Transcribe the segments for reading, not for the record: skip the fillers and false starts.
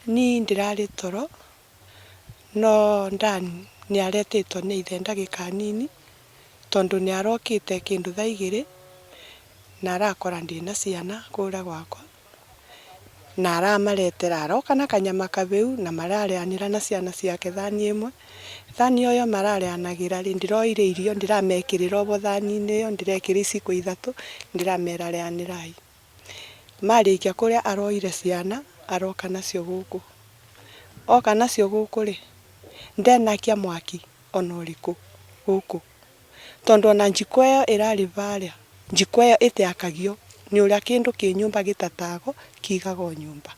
Niĩ ndĩrarĩ toro no Dan nĩaretĩtwo nĩ ithe ndagĩka nini tondũ nĩarokĩte kĩndũ thaa igĩrĩ na arakora ndĩna ciana kũrĩa gwakwa na aramaretera aroka na kanyama kabĩu na mararĩanĩra na ciana ciake thani ĩmwe. Thani ĩyo mararĩanagĩra rĩ, ndĩroire irio ndĩramekĩrĩra ovo thani-inĩ ĩyo ndĩrekĩra iciko ithatũ ndĩramera rĩanĩrai. Marĩkia kũrĩa aroire ciana aroka nacio gũkũ. Oka nacio gũkũ rĩ, ndenakia mwaki ona ũrĩkũ gũkũ. Tondũ ona njiko ĩyo ĩrarĩ varĩa, njiko ĩyo ĩtĩakagio nĩ ũrĩa kĩndũ kĩ nyũmba gĩtatagwo kĩigagwo nyũmba.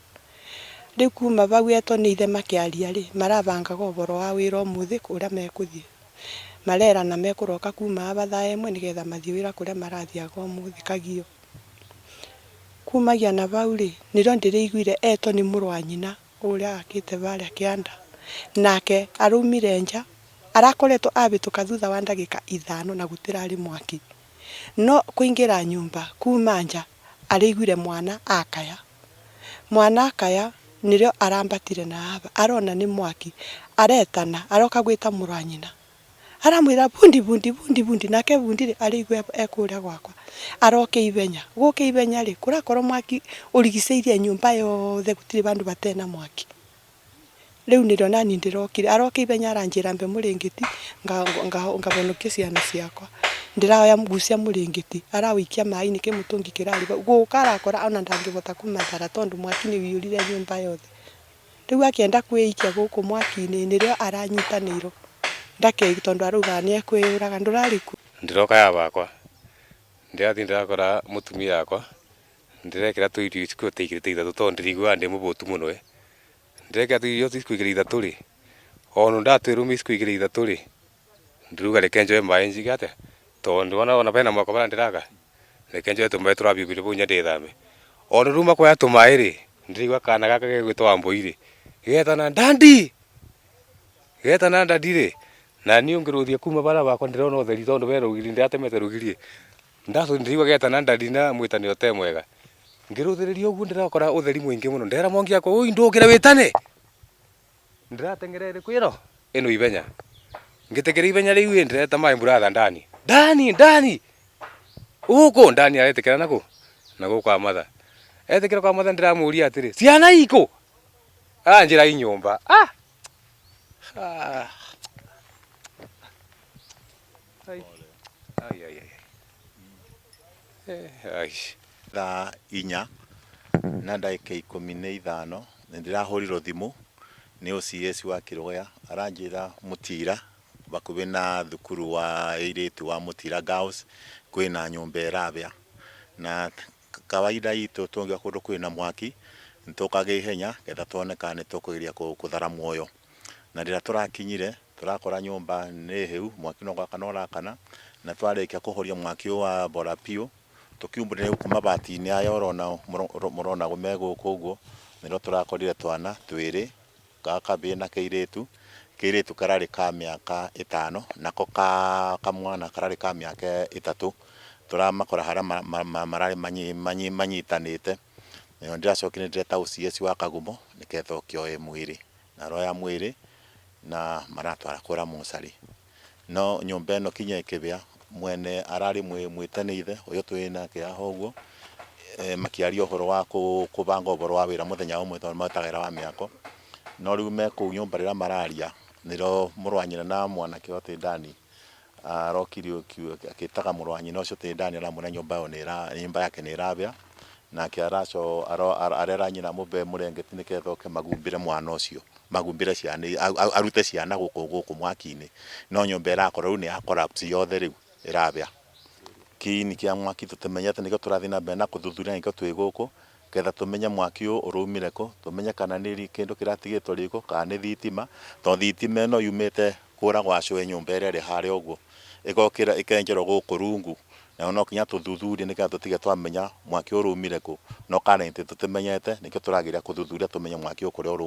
Rĩu kuma vau etwo nĩ ithe makĩaria rĩ, marabangaga ũboro wa wĩra ũmũthĩ ũrĩa mekũthiĩ. Marerana mekũroka kuma aba thaa ĩmwe nĩgetha mathiĩ wĩra kũrĩa marathiaga ũmũthĩ Kagio. Kumagia na vau rĩ, nĩrĩo ndĩrĩiguire etwo nĩ mũrũ wa nyina ũrĩa akĩte varĩa kĩanda. Nake araumire nja, arakoretwo abĩtũka thutha wa ndagĩka ithano na gũtirarĩ mwaki. No kũingĩra nyũmba kuma nja arĩiguire mwana akaya. Mwana akaya nĩrĩo arambatire na aba arona nĩ mwaki aretana aroka gwĩta mũrũ wa nyina. Aramwĩra bundi bundi bundi bundi nake bundi rĩ arĩigua e kũrĩa gwakwa aroke ihenya. Gũka ihenya rĩ kũrakorwo mwaki ũrigicĩirie nyũmba yothe gũtirĩ vandũ vatena mwaki. Rĩu nĩrĩo nani ndĩrokire aroka ihenya aranjĩra mbe mũrĩngĩti ngavonokie ciana ciakwa. Ndĩroya ngucia mũrĩngĩti araũikia maĩ-inĩ kĩmũtũngi kĩrarĩ vau. Gũka arakora ona ndangĩvota kũmathara tondũ mwaki nĩ ũiyũrire nyũmba yothe. Rĩu akĩenda kwĩikia gũkũ mwaki-inĩ nĩrĩo aranyitanĩirwo ndakei tondũ araugaga nĩ ekwĩyũraga ndũrarĩ kuo. Ndĩroka ya bakwa ndĩrathiĩ ndĩrakora mũtumia wakwa ndĩrekĩra tũirio iciko ta igĩrĩ ta ithatũ tondũ ndĩraiguaga ndĩ mũbũtu mũno ĩ. Ndĩrekĩra tũirio iciko igĩrĩ ithatũ rĩ, ona ndatwĩrũmia iciko igĩrĩ ithatũ rĩ, ndĩrauga reke njoe maĩ njige atĩa, tondũ ona bena mwako barĩa ndĩraka, reke njoe tũmaĩ tũrabiũbirio bau nja ndĩthambe. Ona nduma kuoya tũmaĩ rĩ, ndĩraigua kana gaka gegwĩtwo Wambũi rĩ, getana daddy, getana daddy rĩ, na niĩ ngĩrũthia kuma bara bakwa ndĩrona ũtheri tondũ he rũgiri ndĩratemete rũgiri ĩ, ndĩraigua getana daddy na mwĩtanĩro ũtarĩ mwega. Ngĩrũthĩrĩria ũguo ndĩrakora ũtheri mũingĩ mũno, ndera mwangi yakwa ũi ndũkĩre wĩtane. Ndĩrateng'era ĩrĩkũ ĩno? Ĩno ihenya. Ngĩteng'era ihenya rĩu ĩ ndĩreta my brother Dani. Dani, Dani! Gũkũ? Dani aretĩkĩra nakũ? Na gũkũ kwa mother. Etĩkĩra kwa mother ndĩramũria atĩrĩ, ciana ikũ? Aranjĩra i nyũmba. Ah! Ah. Ai. Ai, ai, ai. Eh, ai. Thaa inya na ndagĩka 15 nĩ ndĩrahũrirwo thimũ nĩ OCS wa Kĩrũya aranjĩra Mũtira hakuhĩ na thukuru wa airĩtu wa Mũtira Girls kwĩna nyũmba ĩrabĩa na kawaida itũ tũngĩũka kũndũ kwĩna mwaki nĩ tũkaga ihenya getha tuone kana nĩ tũkũgeria kũthara muoyo na rĩrĩa tũrakinyire tũrakora nyũmba nĩ hĩu mwaki no gwakana ũrakana na twarĩkia kũhoria mwaki ũyũ wa bora biũ tũkiumbũrĩra gũkũ mabati-inĩ aya ũrona mũrona me gũkũ ũguo nĩrĩo tũrakorire twana twĩrĩ ga kabĩĩ na kairĩtu, kairĩtu kararĩ ka mĩaka 5 nako kamwana kararĩ ka mĩaka 3 tũramakora harĩa mararĩ manyitanĩte nayo ndĩracokire ndĩreta OCS wa Kagumo nĩgetha oke oe mwĩrĩ na aroya mwĩrĩ na maratwara kũrĩa mocarĩ. No nyũmba ĩno kinya ĩkĩbĩa mwene ararĩ mwĩte nĩ ithe ũyũ twĩ nake haha ũguo makĩaria ũhoro wa kũbanga ũhoro wa wĩra mũthenya ũmwe tondũ marutaga wĩra wa mĩako. No rĩu me kũu nyũmba rĩrĩa mararia nĩrĩo mũrũ wa nyina na mwanake ũyũ ti Dani arokire agĩtaga mũrũ wa nyina ũcio ti Dani aramwĩra nyũmba ĩyo nyũmba yake nĩ ĩrabĩa nake arera nyina amũbe mũrengeti nĩgetha oke magumbĩre mwana ũcio. Magumbĩre ciana arute ciana gũkũ gũkũ mwaki-inĩ no nyũmba ĩrakorwo rĩu nĩ ya collapse yothe rĩu ĩrabĩa. Kĩini kĩa mwaki tũtimenyete nĩkĩo tũrathiĩ na mbere na kũthuthuria nĩkĩo twĩ gũkũ getha tũmenye mwaki ũyũ ũraumire kũ, tũmenye kana nĩ kĩndũ kĩratigĩtwo riko kana nĩ thitima, tondũ thitima ĩno yumĩte kũrĩa gwa cũĩ nyũmba ĩrĩa ĩrĩ harĩa ũguo ĩgokĩra ĩkenjerwo gũkũ rungu. Nayo no nginya tũthuthurie nĩgetha tũtige twamenya mwaki ũyũ ũraumire kũ, no currently tũtimenyete nĩkĩo tũrageria kũthuthuria tũmenye mwaki ũyũ kũrĩa ũrauma.